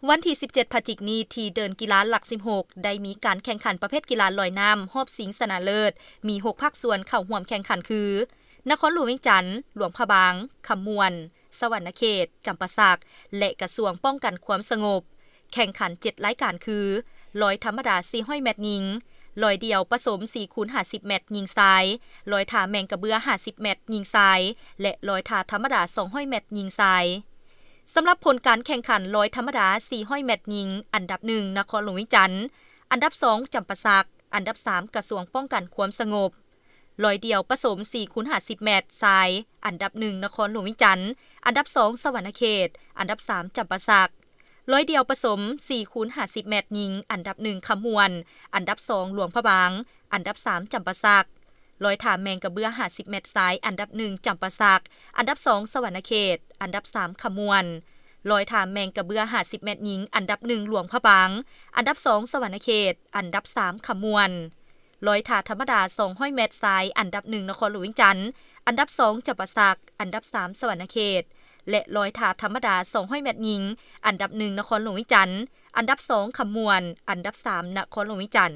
ວັນທີສິບເຈັດພະຈິກນີ້ ທີ່ເດີ່ນກິລາຫຼັກສິບຫົກ ໄດ້ມີການແຂ່ງຂັນປະເພດກິລາລອຍນ້ຳຮອບຊິງຊະນະເລີດ ມີຫົກພາກສ່ວນເຂົ້າຮ່ວມແຂ່ງຂັນຄື ນະຄອນຫຼວງວຽງຈັນ, ຫຼວງພະບາງ, ຄຳມ່ວນ, ສະຫວັນນະເຂດ, ຈຳປາສັກ ແລະ ກະຊວງປ້ອງກັນຄວາມສະຫງົບ. ແຂ່ງຂັນເຈັດລາຍການຄື ລອຍທຳມະດາສີ່ຮ້ອຍແມັດຍິງ, ລອຍດ່ຽວປະສົມສີ່ຄູນຫ້າສິບແມັດຍິງຊາຍ, ລອຍທ່າແມງກະເບື້ອຫ້າສິບແມັດຍິງຊາຍ ແລະ ລອຍທ່າທຳມະດາສອງຮ້ອຍແມັດຍິງຊາຍ. ສຳລັບຜົນການແຂ່ງຂັນລອຍທຳມະດາສີ່ຮ້ອຍແມັດຍິງ ອັນດັບໜຶ່ງ ນະຄອນຫຼວງວຽງຈັນ, ອັນດັບສອງ ຈຳປາສັກ, ອັນດັບສາມ ກະຊວງປ້ອງກັນຄວາມສະຫງົບ. ລອຍດ່ຽວປະສົມສີ່ຄູນຫ້າສິບແມັດຊາຍ ອັນດັບໜຶ່ງ ນະຄອນຫຼວງວຽງຈັນ, ອັນດັບສອງ ສະຫວັນນະເຂດ, ອັນດັບສາມ ຈຳປາສັກ. ລອຍດ່ຽວປະສົມສີ່ຄູນຫ້າສິບແມັດຍິງ ອັນດັບໜຶ່ງ ຄຳມ່ວນ, ອັນດັບສອງ ຫຼວງພະບາງ, ອັນດັບສາມ ຈຳປາສັກ. ລອຍທ່າແມງກະເບື້ອຫ້າສິບແມັດຊາຍ ອັນດັບໜຶ່ງ ຈຳປາສັກ, ອັນດັບສອງ ສະຫວັນນະເຂດ, ອັນດັບສາມ ຄຳມ່ວນ. ລອຍທ່າແມງກະເບື້ອຫ້າສິບແມັດຍິງ ອັນດັບໜຶ່ງ ຫຼວງພະບາງ, ອັນດັບສອງ ສະຫວັນນະເຂດ, ອັນດັບສາມ ຄຳມ່ວນ. ລອຍທ່າທຳມະດາສອງຮ້ອຍແມັດຊາຍ ອັນດັບໜຶ່ງ ນະຄອນຫຼວງວຽງຈັນ, ອັນດັບສອງ ຈຳປາສັກ, ອັນດັບສາມ ສະຫວັນນະເຂດ ແລະ ລອຍທ່າທຳມະດາສອງຮ້ອຍແມັດຍິງ ອັນດັບໜຶ່ງ ນະຄອນຫຼວງວຽງຈັນ, ອັນດັບສອງ ຄຳມ່ວນ, ອັນດັບສາມ ນະຄອນຫຼວງວຽງຈັນ.